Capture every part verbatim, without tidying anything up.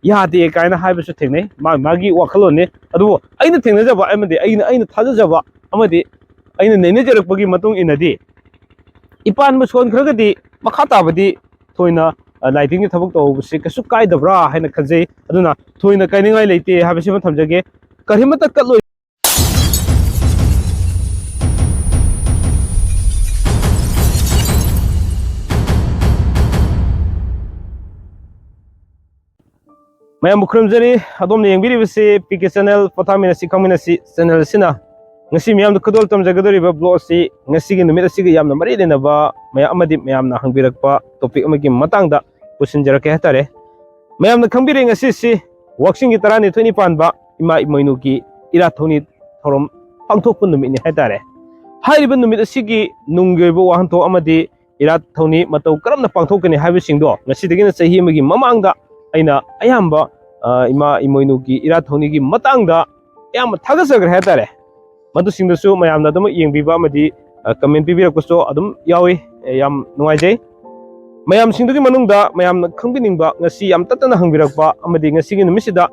ꯌꯥꯗꯦ ꯀꯥꯏꯅ ꯍꯥꯏꯕꯁꯨ ꯊꯦꯡꯅꯩ꯫ ꯃꯥ ꯃꯥꯒꯤ ꯋꯥꯈꯜꯂꯣꯟꯅꯤ꯫ ꯑꯗꯨꯕꯨ ꯑꯩꯅ ꯊꯦꯡꯅꯖꯕ ꯑꯃꯗꯤ ꯑꯩꯅ ꯑꯩꯅ ꯊꯥꯖꯖꯕ ꯑꯃꯗꯤ ꯑꯩꯅ ꯅꯩꯅꯖꯔꯛꯄꯒꯤ ꯃꯇꯨꯡ ꯏꯟꯅꯗꯤ, ꯏꯄꯥꯟꯕ ꯁꯣꯟꯈ꯭ꯔꯒꯗꯤ ꯃꯈꯥ ꯇꯥꯕꯗꯤ ꯊꯣꯏꯅ, ꯑ, ꯂꯥꯏꯇꯤꯟꯒꯤ ꯊꯕꯛ ꯇꯧꯕꯁꯤ ꯀꯩꯁꯨ ꯀꯥꯏꯗꯕ꯭ꯔꯥ ꯍꯥꯏꯅ ꯈꯟꯖꯩ꯫ ꯑꯗꯨꯅ ꯊꯣꯏꯅ ꯀꯥꯏꯅꯤꯡꯉꯥꯏ ꯂꯩꯇꯦ ꯍꯥꯏꯕꯁꯤꯃ ꯊꯝꯖꯒꯦ꯫ ꯀꯔꯤꯃꯠꯇ ꯀꯠꯂꯣꯏ꯫ ꯃꯌꯥꯝꯕꯨ ꯈꯨꯔꯨꯝꯖꯔꯤ꯫ ꯑꯗꯣꯝꯅ ꯌꯦꯡꯕꯤꯔꯤꯕꯁꯤ ꯄꯤ ꯀꯦ ꯆꯦꯅꯦꯜ, ꯄꯣꯊꯥꯃꯤꯟꯅꯁꯤ ꯈꯪꯃꯤꯟꯅꯁꯤ ꯆꯦꯅꯦꯜ ꯑꯁꯤꯅ ꯉꯁꯤ ꯃꯤꯌꯥꯝꯗ ꯈꯨꯗꯣꯜ ꯇꯝꯖꯒꯗꯧꯔꯤꯕ ꯕ꯭ꯂꯣꯒ ꯑꯁꯤ ꯉꯁꯤꯒꯤ ꯅꯨꯃꯤꯠ ꯑꯁꯤꯒ ꯌꯥꯝꯅ ꯃꯔꯤ ꯂꯩꯅꯕ ꯃꯌꯥꯝ ꯑꯃꯗꯤ ꯃꯌꯥꯝꯅ ꯍꯪꯕꯤꯔꯛꯄ ꯇꯣꯄꯤꯛ ꯑꯃꯒꯤ ꯃꯇꯥꯡꯗ ꯄꯨꯁꯤꯟꯖꯔꯛꯀꯦ ꯍꯥꯏꯇꯥꯔꯦ꯫ ꯃꯌꯥꯝꯅ ꯈꯪꯕꯤꯔꯦ, ꯉꯁꯤꯁꯤ ꯋꯥꯛꯆꯤꯡꯒꯤ ꯇꯔꯥꯅꯤꯊꯣꯏꯅꯤ ꯄꯥꯟꯕ ꯏꯃꯥ ꯏꯃꯣꯏꯅꯨꯒꯤ ꯏꯔꯥꯠ ꯊꯧꯅꯤ ꯊꯧꯔꯝ ꯄꯥꯡꯊꯣꯛꯄ ꯅꯨꯃꯤꯠꯅꯤ ꯍꯥꯏꯇꯥꯔꯦ꯫ ꯍꯥꯏꯔꯤꯕ ꯅꯨꯃꯤꯠ ꯑꯁꯤꯒꯤ ꯅꯨꯡꯒꯤ ꯑꯣꯏꯕ ꯋꯥꯍꯟꯊꯣꯛ ꯑꯃꯗꯤ ꯏꯔꯥꯠ ꯊꯧꯅꯤ ꯃꯇꯧ ꯀꯔꯝꯅ ꯄꯥꯡꯊꯣꯛꯀꯅꯤ ꯍꯥꯏꯕꯁꯤꯡꯗꯣ ꯉꯁꯤꯗꯒꯤꯅ ꯆꯍꯤ ꯑꯃꯒꯤ ꯃꯃꯥꯡꯗ ꯑꯩꯅ ꯑꯌꯥꯝꯕ, ꯑ, ꯏꯃꯥ ꯏꯃꯣꯏꯅꯨꯒꯤ ꯏꯔꯥꯠ ꯊꯧꯅꯤꯒꯤ ꯃꯇꯥꯡꯗ ꯑꯌꯥꯝꯕ ꯊꯥꯒꯠꯆꯈ꯭ꯔꯦ ꯍꯥꯏꯇꯥꯔꯦ꯫ ꯃꯗꯨꯁꯤꯡꯗꯨꯁꯨ ꯃꯌꯥꯝꯅ ꯑꯗꯨꯃꯛ ꯌꯦꯡꯕꯤꯕ ꯑꯃꯗꯤ, ꯑ, ꯀꯃꯦꯟ ꯄꯤꯕꯤꯔꯛꯄꯁꯨ ꯑꯗꯨꯝ ꯌꯥꯎꯏ꯫ ꯑꯦ, ꯌꯥꯝ ꯅꯨꯡꯉꯥꯏꯖꯩ꯫ ꯃꯌꯥꯝꯁꯤꯡꯗꯨꯒꯤ ꯃꯅꯨꯡꯗ ꯃꯌꯥꯝꯅ ꯈꯪꯕꯤꯅꯤꯡꯕ, ꯉꯁꯤ ꯌꯥꯝ ꯇꯠꯇꯅ ꯍꯪꯕꯤꯔꯛꯄ ꯑꯃꯗꯤ ꯉꯁꯤꯒꯤ ꯅꯨꯃꯤꯠꯁꯤꯗ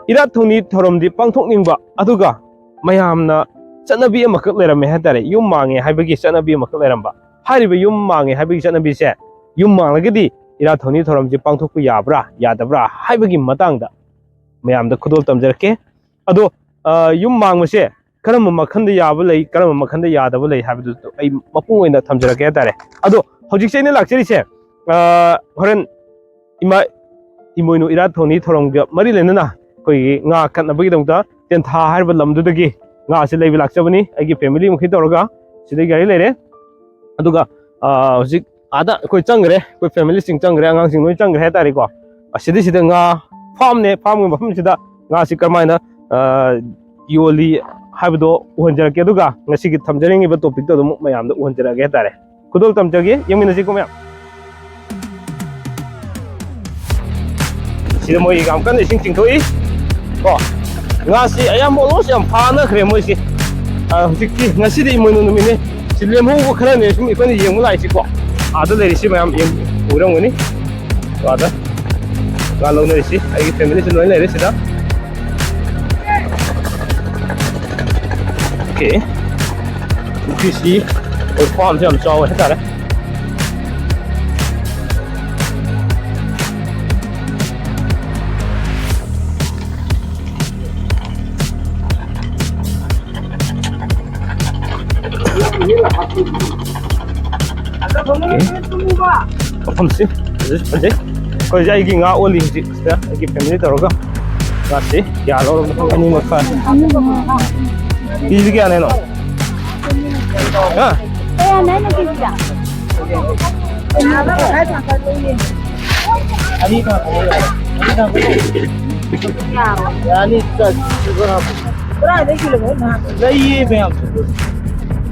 ꯏꯔꯥꯠ ꯊꯧꯅꯤ ꯊꯧꯔꯝꯗꯤ ꯄꯥꯡꯊꯣꯛꯅꯤꯡꯕ, ꯑꯗꯨꯒ ꯃꯌꯥꯝꯅ ꯆꯠꯅꯕꯤ ꯑꯃꯈꯛ ꯂꯩꯔꯝꯃꯦ ꯍꯥꯏꯇꯥꯔꯦ, ꯌꯨꯝ ꯃꯥꯡꯉꯦ ꯍꯥꯏꯕꯒꯤ ꯆꯠꯅꯕꯤ ꯑꯃꯈꯛ ꯂꯩꯔꯝꯕ꯫ ꯍꯥꯏꯔꯤꯕ ꯌꯨꯝ ꯃꯥꯡꯉꯦ ꯍꯥꯏꯕꯒꯤ ꯆꯠꯅꯕꯤꯁꯦ, ꯌꯨꯝ ꯃꯥꯡꯂꯒꯗꯤ ꯏꯔꯥꯠ ꯊꯧꯅꯤ ꯊꯧꯔꯝꯁꯦ ꯄꯥꯡꯊꯣꯛꯄ ꯌꯥꯕ꯭ꯔꯥ ꯌꯥꯗꯕ꯭ꯔꯥ ꯍꯥꯏꯕꯒꯤ ꯃꯇꯥꯡꯗ ꯃꯌꯥꯝꯗ ꯈꯨꯗꯣꯜ ꯇꯝꯖꯔꯛꯀꯦ꯫ ꯑꯗꯣ, ꯑ, ꯌꯨꯝ ꯃꯥꯡꯕꯁꯦ ꯀꯔꯝꯕ ꯃꯈꯜꯗ ꯌꯥꯕ ꯂꯩ, ꯀꯔꯝꯕ ꯃꯈꯜꯗ ꯌꯥꯗꯕ ꯂꯩ ꯍꯥꯏꯕꯗꯨ ꯑꯩ ꯃꯄꯨꯡ ꯑꯣꯏꯅ ꯊꯝꯖꯔꯛꯀꯦ ꯍꯥꯏꯇꯥꯔꯦ꯫ ꯑꯗꯣ ꯍꯧꯖꯤꯛꯁꯦ ꯑꯩꯅ ꯂꯥꯛꯆꯔꯤꯁꯦ, ꯑ, ꯍꯣꯔꯦꯟ ꯏꯃꯥ ꯏꯃꯣꯏꯅꯨ ꯏꯔꯥꯠ ꯊꯧꯅꯤ ꯊꯧꯔꯝꯒ ꯃꯔꯤ ꯂꯩꯅꯅ ꯑꯩꯈꯣꯏꯒꯤ ꯉꯥ ꯀꯠꯅꯕꯒꯤꯗꯃꯛꯇ ꯇꯦꯟꯊꯥ ꯍꯥꯏꯔꯤꯕ ꯂꯝꯗꯨꯗꯒꯤ ꯉꯥꯁꯦ ꯂꯩꯕ ꯂꯥꯛꯆꯕꯅꯤ, ꯑꯩꯒꯤ ꯐꯦꯃꯤꯂꯤ ꯃꯈꯩ ꯇꯧꯔꯒ꯫ ꯁꯤꯗꯩ ꯒꯥꯔꯤ ꯂꯩꯔꯦ꯫ ꯑꯗꯨꯒ, ꯑ, ꯍꯧꯖꯤꯛ ꯑꯥꯗ ꯑꯩꯈꯣꯏ ꯆꯪꯈ꯭ꯔꯦ, ꯑꯩꯈꯣꯏ ꯐꯦꯃꯤꯂꯤꯁꯤꯡ ꯆꯪꯈ꯭ꯔꯦ, ꯑꯉꯥꯡꯁꯤꯡ ꯂꯣꯏ ꯆꯪꯈ꯭ꯔꯦ ꯍꯥꯏꯇꯥꯔꯦꯀꯣ꯫ ꯑꯁꯤꯗꯩꯁꯤꯗ ꯉꯥ ꯐꯥꯝꯅꯦ, ꯐꯥꯝꯒꯤ ꯃꯐꯝꯁꯤꯗ ꯉꯥꯁꯤ ꯀꯔꯝꯍꯥꯏꯅ, ꯑ, ꯌꯣꯜꯂꯤ ꯍꯥꯏꯕꯗꯣ ꯎꯍꯟꯖꯔꯛꯀꯦ꯫ ꯑꯗꯨꯒ ꯉꯁꯤꯒꯤ ꯊꯝꯖꯅꯤꯡꯉꯤꯕ ꯇꯣꯄꯤꯛꯇꯣ ꯑꯗꯨꯝ ꯃꯌꯥꯝꯗ ꯎꯍꯟꯖꯔꯛꯑꯒꯦ ꯍꯥꯏꯇꯥꯔꯦ꯫ ꯈꯨꯗꯣꯜ ꯇꯝꯖꯒꯦ, ꯌꯦꯡꯃꯤꯟꯅꯁꯤꯀꯣ ꯃꯌꯥꯝ꯫ ꯁꯤꯗ ꯃꯣꯏ ꯌꯥꯝ ꯀꯟꯅ ꯏꯁꯤꯡ ꯆꯤꯡꯊꯣꯛꯏ ꯀꯣ꯫ ꯉꯥꯁꯤ ꯑꯌꯥꯝꯕ almost ꯌꯥꯝ ꯐꯥꯅꯈ꯭ꯔꯦ ꯃꯣꯏꯁꯤ꯫ ꯑ, ꯍꯧꯖꯤꯛꯇꯤ ꯉꯁꯤꯗꯤ ꯏꯃꯣꯏꯅꯨ ꯅꯨꯃꯤꯠꯅꯤ꯫ ꯁꯤ ꯂꯦꯝꯍꯧꯕ ꯈꯔꯅꯦ ꯁꯨꯝ ꯑꯩꯈꯣꯏꯅ ꯌꯦꯡꯕ ꯂꯥꯛꯏꯁꯤꯀꯣ꯫ ꯑꯥꯗ ꯂꯩꯔꯤꯁꯤ ꯃꯌꯥꯝ ꯌꯦꯡ-, ꯎꯔꯝꯒꯅꯤ꯫ ꯑꯥꯗ꯫ ꯉꯥ ꯂꯧꯅꯔꯤꯁꯤ ꯑꯩꯒꯤ ꯐꯦꯃꯤꯂꯤꯁꯨ ꯂꯣꯏ ꯂꯩꯔꯦ ꯁꯤꯗ꯫ ꯑꯣꯀꯦ, ꯄꯨꯈ꯭ꯔꯤꯁꯤ ꯑꯩꯈꯣꯏ ꯐꯥꯝꯁꯦ ꯌꯥꯝ ꯆꯥꯎꯋꯦ ꯍꯥꯏꯇꯥꯔꯦ꯫ ꯃꯐꯝꯁꯤ ꯐꯖꯁꯨ ꯐꯖꯩ꯫ ꯑꯩꯈꯣꯏꯁꯦ ꯑꯩꯒꯤ ꯉꯥ ꯑꯣꯜꯂꯤ ꯍꯧꯖꯤꯛ ꯁꯤꯗ ꯑꯩꯒꯤ ꯐꯦꯃꯤꯂꯤ ꯇꯧꯔꯒ ꯉꯥꯁꯤ ꯀꯌꯥ ꯂꯧꯔꯕꯅꯣ ꯈꯪꯗꯦ꯫ ꯑꯅꯤ ꯃꯈꯥꯏ꯫ ꯀꯦꯖꯤꯗ ꯀꯌꯥꯅꯦꯅꯣ? ꯍꯥ? ꯀꯌꯥꯅꯦ ꯍꯥꯏꯅꯣ ꯀꯦꯖꯤꯗ? ꯑꯅꯤ ꯊꯥꯡꯒꯠꯂꯣ ꯌꯥꯔꯦ꯫ ꯑꯅꯤ ꯊꯥꯡꯒꯠꯂꯣ꯫ ꯌꯥꯅꯤ, ꯆꯠ-, ꯁꯤꯜꯚꯔ ꯍꯥꯞꯄꯨ꯫ ꯀꯗꯥꯏꯗꯩ ꯁꯤꯜꯚꯔ ꯅꯍꯥꯟ? ꯂꯩꯌꯦ ꯃꯌꯥꯝ ꯁꯤꯜꯚꯔ꯫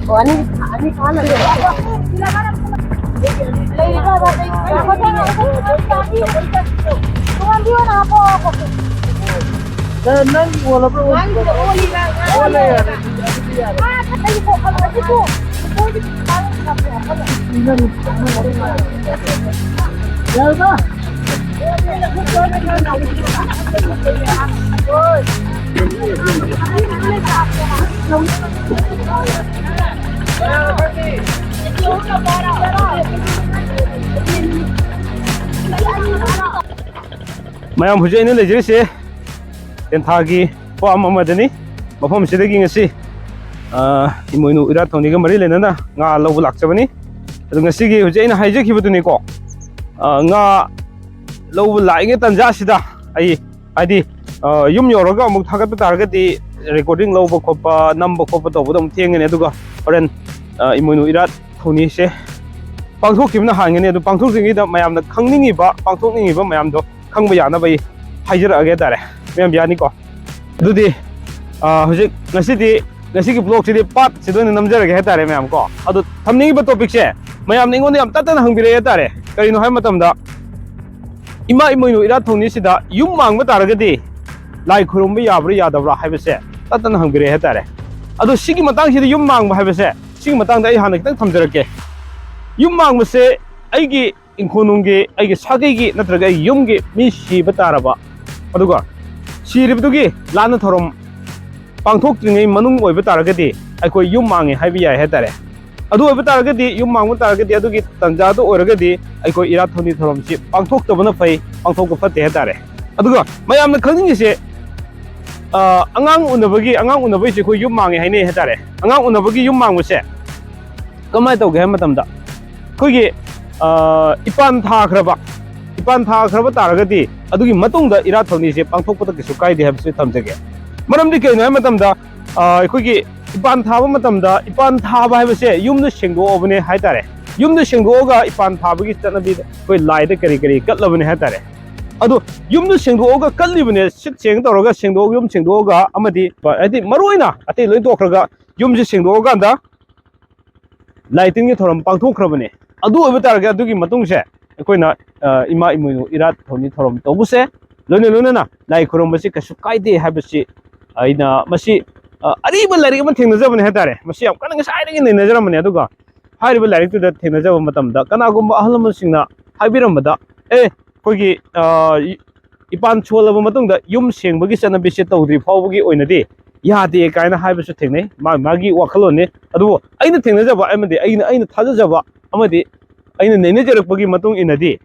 ꯑꯣ, ꯑꯅꯤ, ꯑꯅꯤ ꯊꯥꯍꯜꯂꯒꯦ꯫ ꯂꯩꯔꯤꯕ ꯉꯥꯏꯈꯣ, ꯉꯥꯏꯈꯣ, ꯉꯥꯏꯈꯣ, ꯉꯥꯏꯈꯣ꯫ ꯇꯣꯉꯥꯟꯕꯤ ꯑꯣꯏꯅ ꯍꯥꯞꯄꯣ, ꯍꯥꯞꯄꯣ꯫ ꯅꯪ, ꯅꯪꯒꯤ ꯑꯣꯜꯂꯕ꯭ꯔꯣ? ꯅꯪꯒꯤꯗ ꯑꯣꯜꯂꯤꯔ? ꯑꯣꯜꯂꯦ, ꯌꯥꯔꯦ, ꯑꯗꯨꯗꯤ, ꯑꯗꯨꯗꯤ ꯌꯥꯔꯦ꯫ ꯑꯥ, ꯑꯩꯒꯤ ꯄꯣꯈꯠꯂꯣ, ꯑꯗꯨꯕꯨ꯫ ꯌꯥꯔꯕ? ꯃꯌꯥꯝ, ꯍꯧꯖꯤꯛ ꯑꯩꯅ ꯂꯩꯖꯔꯤꯁꯦ ꯇꯦꯟꯊꯥꯒꯤ ꯐꯥꯔꯝ ꯑꯃꯗꯅꯤ꯫ ꯃꯐꯝꯁꯤꯗꯒꯤ ꯉꯁꯤ, ꯑ, ꯏꯃꯣꯏꯅꯨ ꯏꯔꯥꯠ ꯊꯧꯅꯤꯒ ꯃꯔꯤ ꯂꯩꯅꯅ ꯉꯥ ꯂꯧꯕ ꯂꯥꯛꯆꯕꯅꯤ꯫ ꯑꯗꯨ ꯉꯁꯤꯒꯤ ꯍꯧꯖꯤꯛ ꯑꯩꯅ ꯍꯥꯏꯖꯈꯤꯕꯗꯨꯅꯤꯀꯣ, ꯑ, ꯉꯥ ꯂꯧꯕ ꯂꯥꯛꯏꯉꯩ ꯇꯥꯟꯖꯥꯁꯤꯗ ꯑꯩ, ꯍꯥꯏꯗꯤ, ꯑ, ꯌꯨꯝ ꯌꯧꯔꯒ ꯑꯃꯨꯛ ꯊꯥꯒꯠꯄ ꯇꯥꯔꯒꯗꯤ ꯔꯦꯀꯣꯔꯗꯤꯡ ꯂꯧꯕ ꯈꯣꯠꯄ, ꯅꯝꯕ ꯈꯣꯠꯄ ꯇꯧꯕꯗ ꯑꯃꯨꯛ ꯊꯦꯡꯒꯅꯤ꯫ ꯑꯗꯨꯒ ꯍꯣꯔꯦꯟ, ꯑ, ꯏꯃꯣꯏꯅꯨ ꯏꯔꯥꯠ ꯊꯧꯅꯤꯁꯦ ꯄꯥꯡꯊꯣꯛꯈꯤꯕꯅ ꯍꯥꯟꯒꯅꯤ꯫ ꯑꯗꯨ ꯄꯥꯡꯊꯣꯛꯇ꯭ꯔꯤꯉꯩꯗ ꯃꯌꯥꯝꯅ ꯈꯪꯅꯤꯡꯉꯤꯕ, ꯄꯥꯡꯊꯣꯛꯅꯤꯡꯉꯤꯕ ꯃꯌꯥꯝꯗꯣ ꯈꯪꯕ ꯌꯥꯅꯕ ꯑꯩ ꯍꯥꯏꯖꯔꯛꯑꯒꯦ ꯍꯥꯏꯇꯥꯔꯦ꯫ ꯃꯌꯥꯝ ꯌꯥꯅꯤꯀꯣ? ꯑꯗꯨꯗꯤ, ꯑ, ꯍꯧꯖꯤꯛ ꯉꯁꯤꯗꯤ, ꯉꯁꯤꯒꯤ ꯕ꯭ꯂꯣꯒꯁꯤꯗꯤ ꯄꯥꯔꯠꯁꯤꯗ ꯑꯣꯏꯅ ꯅꯝꯖꯔꯒꯦ ꯍꯥꯏꯇꯥꯔꯦ ꯃꯌꯥꯝ ꯀꯣ꯫ ꯑꯗꯣ ꯊꯝꯅꯤꯡꯉꯤꯕ ꯇꯣꯄꯤꯛꯁꯦ ꯃꯌꯥꯝꯅ ꯑꯩꯉꯣꯟꯗ ꯌꯥꯝ ꯇꯠꯇꯅ ꯍꯪꯕꯤꯔꯛꯑꯦ ꯍꯥꯏꯇꯥꯔꯦ꯫ ꯀꯔꯤꯅꯣ ꯍꯥꯏꯕ ꯃꯇꯝꯗ, ꯏꯃꯥ ꯏꯃꯣꯏꯅꯨ ꯏꯔꯥꯠ ꯊꯧꯅꯤꯁꯤꯗ ꯌꯨꯝ ꯃꯥꯡꯕ ꯇꯥꯔꯒꯗꯤ ꯂꯥꯏ ꯈꯨꯔꯨꯝꯕ ꯌꯥꯕ꯭ꯔꯥ ꯌꯥꯗꯕ꯭ꯔꯥ ꯍꯥꯏꯕꯁꯦ ꯇꯠꯇꯅ ꯍꯪꯕꯤꯔꯛꯑꯦ ꯍꯥꯏꯇꯥꯔꯦ꯫ ꯑꯗꯣ ꯁꯤꯒꯤ ꯃꯇꯥꯡꯁꯤꯗ, ꯌꯨꯝ ꯃꯥꯡꯕ ꯍꯥꯏꯕꯁꯦ, ꯁꯤꯒꯤ ꯃꯇꯥꯡꯗ ꯑꯩ ꯍꯥꯟꯅ ꯈꯤꯇꯪ ꯊꯝꯖꯔꯛꯀꯦ꯫ ꯌꯨꯝ ꯃꯥꯡꯕꯁꯦ ꯑꯩꯒꯤ ꯏꯪꯈꯣꯜꯅꯨꯡꯒꯤ, ꯑꯩꯒꯤ ꯁꯥꯒꯩꯒꯤ ꯅꯠꯇ꯭ꯔꯒ ꯑꯩꯒꯤ ꯌꯨꯝꯒꯤ ꯃꯤ ꯁꯤꯕ ꯇꯥꯔꯕ, ꯑꯗꯨꯒ ꯁꯤꯔꯤꯕꯗꯨꯒꯤ ꯂꯥꯟꯅ ꯊꯧꯔꯝ ꯄꯥꯡꯊꯣꯛꯇ꯭ꯔꯤꯉꯩ ꯃꯅꯨꯡ ꯑꯣꯏꯕ ꯇꯥꯔꯒꯗꯤ ꯑꯩꯈꯣꯏ ꯌꯨꯝ ꯃꯥꯡꯉꯦ ꯍꯥꯏꯕ ꯌꯥꯏ ꯍꯥꯏꯇꯥꯔꯦ꯫ ꯑꯗꯨ ꯑꯣꯏꯕ ꯇꯥꯔꯒꯗꯤ, ꯌꯨꯝ ꯃꯥꯡꯕ ꯇꯥꯔꯒꯗꯤ, ꯑꯗꯨꯒꯤ ꯇꯥꯟꯖꯥꯗ ꯑꯣꯏꯔꯒꯗꯤ ꯑꯩꯈꯣꯏ ꯏꯔꯥꯠ ꯊꯧꯅꯤ ꯊꯧꯔꯝꯁꯤ ꯄꯥꯡꯊꯣꯛꯇꯕꯅ ꯐꯩ, ꯄꯥꯡꯊꯣꯛꯄ ꯐꯠꯇꯦ ꯍꯥꯏꯇꯥꯔꯦ꯫ ꯑꯗꯨꯒ ꯃꯌꯥꯝꯅ ꯈꯪꯅꯤꯡꯉꯤꯁꯦ, ꯑ, ꯑꯉꯥꯡ ꯎꯅꯕꯒꯤ, ꯑꯉꯥꯡ ꯎꯅꯕꯒꯤꯁꯦ ꯑꯩꯈꯣꯏ ꯌꯨꯝ ꯃꯥꯡꯉꯦ ꯍꯥꯏꯅꯩ ꯍꯥꯏꯇꯥꯔꯦ꯫ ꯑꯉꯥꯡ ꯎꯅꯕꯒꯤ ꯌꯨꯝ ꯃꯥꯡꯕꯁꯦ ꯀꯃꯥꯏꯅ ꯇꯧꯒꯦ ꯍꯥꯏꯕ ꯃꯇꯝꯗ, ꯑꯩꯈꯣꯏꯒꯤ, ꯑ, ꯏꯄꯥꯟ ꯊꯥꯈ꯭ꯔꯕ, ꯏꯄꯥꯟ ꯊꯥꯈ꯭ꯔꯕ ꯇꯥꯔꯒꯗꯤ ꯑꯗꯨꯒꯤ ꯃꯇꯨꯡꯗ ꯏꯔꯥꯠ ꯊꯧꯅꯤꯁꯦ ꯄꯥꯡꯊꯣꯛꯄꯗ ꯀꯩꯁꯨ ꯀꯥꯏꯗꯦ ꯍꯥꯏꯕꯁꯤ ꯊꯝꯖꯒꯦ꯫ ꯃꯔꯝꯗꯤ ꯀꯩꯅꯣ ꯍꯥꯏꯕ ꯃꯇꯝꯗ, ꯑ, ꯑꯩꯈꯣꯏꯒꯤ ꯏꯄꯥꯟ ꯊꯥꯕ ꯃꯇꯝꯗ, ꯏꯄꯥꯟ ꯊꯥꯕ ꯍꯥꯏꯕꯁꯦ ꯌꯨꯝꯗ ꯁꯦꯡꯗꯣꯛꯑꯕꯅꯦ ꯍꯥꯏꯇꯥꯔꯦ꯫ ꯌꯨꯝꯗ ꯁꯦꯡꯗꯣꯛꯑꯒ ꯏꯄꯥꯟ ꯊꯥꯕꯒꯤ ꯆꯠꯅꯕꯤꯗ ꯑꯩꯈꯣꯏ ꯂꯥꯏꯗ ꯀꯔꯤ ꯀꯔꯤ ꯀꯠꯂꯕꯅꯦ ꯍꯥꯏꯇꯥꯔꯦ꯫ ꯑꯗꯣ ꯌꯨꯝꯗ ꯁꯦꯡꯗꯣꯛꯑꯒ ꯀꯠꯂꯤꯕꯅꯦ, ꯁꯤꯠ ꯁꯦꯡ ꯇꯧꯔꯒ ꯁꯦꯡꯗꯣꯛ-, ꯌꯨꯝ ꯁꯦꯡꯗꯣꯛꯑꯒ, ꯑꯃꯗꯤ ꯍꯥꯏꯗꯤ ꯃꯔꯨ ꯑꯣꯏꯅ ꯑꯇꯩ ꯂꯣꯏ ꯇꯣꯛꯈ꯭ꯔꯒ ꯌꯨꯝꯁꯦ ꯁꯦꯡꯗꯣꯛꯑꯀꯥꯟꯗ ꯂꯥꯏ ꯇꯤꯟꯒꯤ ꯊꯧꯔꯝ ꯄꯥꯡꯊꯣꯛꯈ꯭ꯔꯕꯅꯦ꯫ ꯑꯗꯨ ꯑꯣꯏꯕ ꯇꯥꯔꯒꯗꯤ ꯑꯗꯨꯒꯤ ꯃꯇꯨꯡꯁꯦ ꯑꯩꯈꯣꯏꯅ, ꯑ, ꯏꯃꯥ ꯏꯃꯣꯏꯅꯨ ꯏꯔꯥꯠ ꯊꯧꯅꯤ ꯊꯧꯔꯝ ꯇꯧꯕꯁꯦ, ꯂꯣꯏꯅ ꯂꯣꯏꯅꯅ ꯂꯥꯏ ꯈꯨꯔꯨꯝꯕꯁꯤ ꯀꯩꯁꯨ ꯀꯥꯏꯗꯦ ꯍꯥꯏꯕꯁꯤ ꯑꯩꯅ ꯃꯁꯤ, ꯑ, ꯑꯔꯤꯕ ꯂꯥꯏꯔꯤꯛ ꯑꯃ ꯊꯦꯡꯅꯖꯕꯅꯦ ꯍꯥꯏꯇꯥꯔꯦ꯫ ꯃꯁꯤ ꯌꯥꯝ ꯀꯟꯅ ꯉꯁꯥꯏꯗꯒꯤ ꯅꯩꯅꯖꯔꯝꯕꯅꯦ꯫ ꯑꯗꯨꯒ ꯍꯥꯏꯔꯤꯕ ꯂꯥꯏꯔꯤꯛꯇꯨꯗ ꯊꯦꯡꯅꯖꯕ ꯃꯇꯝꯗ ꯀꯅꯥꯒꯨꯝꯕ ꯑꯍꯜ ꯂꯃꯟꯁꯤꯡꯅ ꯍꯥꯏꯕꯤꯔꯝꯕꯗ, "ꯑꯦ, ꯑꯩꯈꯣꯏꯒꯤ, ꯑ, ꯏ-, ꯏꯄꯥꯟ ꯁꯣꯜꯂꯕ ꯃꯇꯨꯡꯗ ꯌꯨꯝ ꯁꯦꯡꯕꯒꯤ ꯆꯠꯅꯕꯤꯁꯦ ꯇꯧꯗ꯭ꯔꯤ ꯐꯥꯎꯕꯒꯤ ꯑꯣꯏꯅꯗꯤ ꯌꯥꯗꯦ" ꯀꯥꯏꯅ ꯍꯥꯏꯕꯁꯨ ꯊꯦꯡꯅꯩ꯫ ꯃꯥ-, ꯃꯥꯒꯤ ꯋꯥꯈꯜꯂꯣꯟꯅꯤ꯫ ꯑꯗꯨꯕꯨ ꯑꯩꯅ ꯊꯦꯡꯅꯖꯕ ꯑꯃꯗꯤ ꯑꯩꯅ, ꯑꯩꯅ ꯊꯥꯖꯖꯕ ꯑꯃꯗꯤ ꯑꯩꯅ ꯅꯩꯅꯖꯔꯛꯄꯒꯤ ꯃꯇꯨꯡ ꯏꯟꯅꯗꯤ,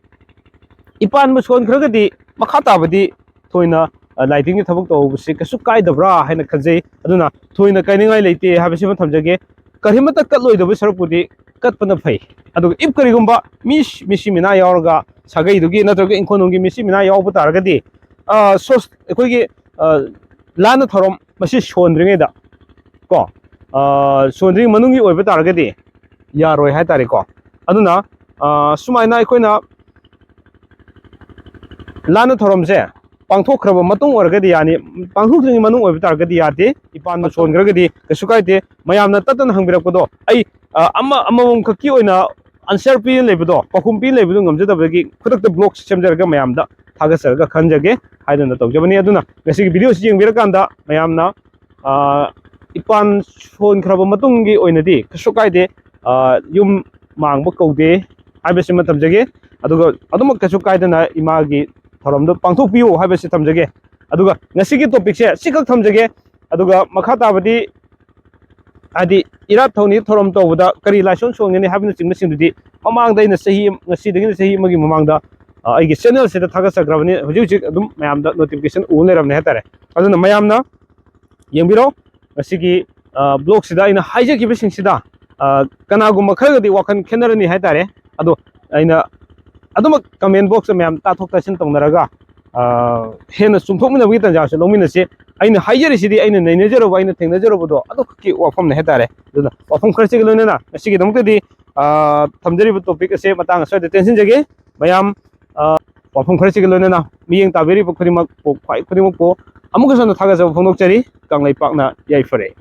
ꯏꯄꯥꯟꯕꯨ ꯁꯣꯟꯈ꯭ꯔꯒꯗꯤ ꯃꯈꯥ ꯇꯥꯕꯗꯤ ꯊꯣꯏꯅ, ꯑ, ꯂꯥꯏ ꯇꯤꯟꯒꯤ ꯊꯕꯛ ꯇꯧꯍꯧꯕꯁꯤ ꯀꯩꯁꯨ ꯀꯥꯏꯗꯕ꯭ꯔꯥ ꯍꯥꯏꯅ ꯈꯟꯖꯩ꯫ ꯑꯗꯨꯅ ꯊꯣꯏꯅ ꯀꯥꯏꯅꯤꯡꯉꯥꯏ ꯂꯩꯇꯦ ꯍꯥꯏꯕꯁꯤꯃ ꯊꯝꯖꯒꯦ꯫ ꯀꯔꯤꯃꯠꯇ ꯀꯠꯂꯣꯏꯗꯕ ꯁꯔꯨꯛꯄꯨꯗꯤ ꯀꯠꯄꯅ ꯐꯩ꯫ ꯑꯗꯨꯒ if ꯀꯔꯤꯒꯨꯝꯕ ꯃꯤ, ꯃꯤꯁꯤ ꯃꯤꯅꯥ ꯌꯥꯎꯔꯒ, ꯁꯥꯒꯩꯗꯨꯒꯤ ꯅꯠꯇ꯭ꯔꯒ ꯏꯪꯈꯣꯜꯅꯨꯡꯒꯤ ꯃꯤꯁꯤ ꯃꯤꯅꯥ ꯌꯥꯎꯕ ꯇꯥꯔꯒꯗꯤ, ꯑ, ꯁꯣꯁ-, ꯑꯩꯈꯣꯏꯒꯤ, ꯑ, ꯂꯥꯟꯅ ꯊꯧꯔꯝ ꯃꯁꯤ ꯁꯣꯟꯗ꯭ꯔꯤꯉꯩꯗ ꯀꯣ, ꯑ, ꯁꯣꯟꯗ꯭ꯔꯤꯉꯩ ꯃꯅꯨꯡꯒꯤ ꯑꯣꯏꯕ ꯇꯥꯔꯒꯗꯤ ꯌꯥꯔꯣꯏ ꯍꯥꯏꯇꯥꯔꯦꯀꯣ꯫ ꯑꯗꯨꯅ, ꯑ, ꯁꯨꯃꯥꯏꯅ ꯑꯩꯈꯣꯏꯅ ꯂꯥꯟꯅ ꯊꯧꯔꯝꯁꯦ ꯄꯥꯡꯊꯣꯛꯈ꯭ꯔꯕ ꯃꯇꯨꯡ ꯑꯣꯏꯔꯒꯗꯤ ꯌꯥꯅꯤ, ꯄꯥꯡꯊꯣꯛꯇ꯭ꯔꯤꯉꯩ ꯃꯅꯨꯡ ꯑꯣꯏꯕ ꯇꯥꯔꯒꯗꯤ ꯌꯥꯗꯦ꯫ ꯏꯄꯥꯟꯕꯨ ꯁꯣꯟꯈ꯭ꯔꯒꯗꯤ ꯀꯩꯁꯨ ꯀꯥꯏꯗꯦ꯫ ꯃꯌꯥꯝꯅ ꯇꯠꯇꯅ ꯍꯪꯕꯤꯔꯛꯄꯗꯣ, ꯑꯩ, ꯑ, ꯑꯃ, ꯑꯃꯃꯝ ꯈꯛꯀꯤ ꯑꯣꯏꯅ answer ꯄꯤꯅ ꯂꯩꯕꯗꯣ, ꯄꯥꯎꯈꯨꯝ ꯄꯤꯅ ꯂꯩꯕꯗꯣ ꯉꯝꯖꯗꯕꯗꯒꯤ ꯈꯨꯗꯛꯇ vlog ꯁꯦꯝꯖꯔꯒ ꯃꯌꯥꯝꯗ ꯊꯥꯒꯠꯆꯔꯒ ꯈꯟꯖꯒꯦ ꯍꯥꯏꯗꯨꯅ ꯇꯧꯖꯕꯅꯤ꯫ ꯑꯗꯨꯅ ꯉꯁꯤꯒꯤ video ꯁꯤ ꯌꯦꯡꯕꯤꯔꯀꯥꯟꯗ ꯃꯌꯥꯝꯅ, ꯑ, ꯏꯄꯥꯟ ꯁꯣꯟꯈ꯭ꯔꯕ ꯃꯇꯨꯡꯒꯤ ꯑꯣꯏꯅꯗꯤ ꯀꯩꯁꯨ ꯀꯥꯏꯗꯦ, ꯑ, ꯌꯨꯝ ꯃꯥꯡꯕ ꯀꯧꯗꯦ ꯍꯥꯏꯕꯁꯤꯃ ꯊꯝꯖꯒꯦ꯫ ꯑꯗꯨꯒ ꯑꯗꯨꯃꯛ ꯀꯩꯁꯨ ꯀꯥꯏꯗꯅ ꯏꯃꯥꯒꯤ ꯊꯧꯔꯝꯗꯣ ꯄꯥꯡꯊꯣꯛꯄꯤꯌꯨ ꯍꯥꯏꯕꯁꯤ ꯊꯝꯖꯒꯦ꯫ ꯑꯗꯨꯒ ꯉꯁꯤꯒꯤ ꯇꯣꯄꯤꯛꯁꯦ ꯁꯤꯈꯛ ꯊꯝꯖꯒꯦ꯫ ꯑꯗꯨꯒ ꯃꯈꯥ ꯇꯥꯕꯗꯤ, ꯍꯥꯏꯗꯤ, ꯏꯔꯥꯠ ꯊꯧꯅꯤ ꯊꯧꯔꯝ ꯇꯧꯕꯗ ꯀꯔꯤ ꯂꯥꯏꯁꯣꯟ ꯁꯣꯟꯒꯅꯤ ꯍꯥꯏꯕꯅꯆꯤꯡꯕꯁꯤꯡꯗꯨꯗꯤ ꯃꯃꯥꯡꯗ ꯑꯩꯅ ꯆꯍꯤ, ꯉꯁꯤꯗꯒꯤꯅ ꯆꯍꯤ ꯑꯃꯒꯤ ꯃꯃꯥꯡꯗ, ꯑ, ꯑꯩꯒꯤ ꯆꯦꯅꯦꯜꯁꯤꯗ ꯊꯥꯒꯠꯆꯈ꯭ꯔꯕꯅꯤ꯫ ꯍꯧꯖꯤꯛ ꯍꯧꯖꯤꯛ ꯑꯗꯨꯝ ꯃꯌꯥꯝꯗ ꯅꯣꯇꯤꯐꯤꯀꯦꯁꯟ ꯎ ꯂꯩꯔꯝꯅꯦ ꯍꯥꯏꯇꯥꯔꯦ꯫ ꯑꯗꯨꯅ ꯃꯌꯥꯝꯅ ꯌꯦꯡꯕꯤꯔꯣ꯫ ꯉꯁꯤꯒꯤ, ꯑ, ꯕ꯭ꯂꯣꯒꯁꯤꯗ ꯑꯩꯅ ꯍꯥꯏꯖꯈꯤꯕꯁꯤꯡꯁꯤꯗ, ꯑ, ꯀꯅꯥꯒꯨꯝꯕ ꯈꯔꯒꯗꯤ ꯋꯥꯈꯜ ꯈꯦꯠꯅꯔꯅꯤ ꯍꯥꯏꯇꯥꯔꯦ꯫ ꯑꯗꯣ ꯑꯩꯅ ꯑꯗꯨꯃꯛ ꯀꯃꯦꯟ ꯕꯣꯛꯁꯇ ꯃꯌꯥꯝ ꯇꯥꯊꯣꯛ ꯇꯥꯁꯤꯟ ꯇꯧꯅꯔꯒ, ꯑ, ꯍꯦꯟꯅ ꯆꯨꯝꯊꯣꯛꯃꯤꯟꯅꯕꯒꯤ ꯇꯥꯟꯖꯥꯁꯨ ꯂꯧꯃꯤꯟꯅꯁꯤ꯫ ꯑꯩꯅ ꯍꯥꯏꯖꯔꯤꯁꯤꯗꯤ ꯑꯩꯅ ꯅꯩꯅꯖꯔꯨꯕ, ꯑꯩꯅ ꯊꯦꯡꯅꯖꯔꯨꯕꯗꯣ ꯑꯗꯨꯈꯛꯀꯤ ꯋꯥꯐꯝꯅꯦ ꯍꯥꯏꯇꯥꯔꯦ꯫ ꯑꯗꯨꯅ ꯋꯥꯐꯝ ꯈꯔꯁꯤꯒ ꯂꯣꯏꯅꯅ ꯉꯁꯤꯒꯤꯗꯃꯛꯇꯗꯤ, ꯑ, ꯊꯝꯖꯔꯤꯕ ꯇꯣꯄꯤꯛ ꯑꯁꯦ ꯃꯇꯥꯡ ꯑꯁ꯭ꯋꯥꯏꯗ ꯇꯦꯟꯁꯤꯟꯖꯒꯦ꯫ ꯃꯌꯥꯝ, ꯑ, ꯋꯥꯐꯝ ꯈꯔꯁꯤꯒ ꯂꯣꯏꯅꯅ ꯃꯤꯠꯌꯦꯡ ꯇꯥꯕꯤꯔꯤꯕ ꯈꯨꯗꯤꯡꯃꯛꯄꯨ, ꯈ꯭ꯋꯥꯏ ꯈꯨꯗꯤꯡꯃꯛꯄꯨ ꯑꯃꯨꯛꯀꯁꯨ ꯍꯟꯅ ꯊꯥꯒꯠꯆꯕ ꯐꯣꯡꯗꯣꯛꯆꯔꯤ꯫ ꯀꯪꯂꯩꯄꯥꯛꯅ ꯌꯥꯏꯐꯔꯦ꯫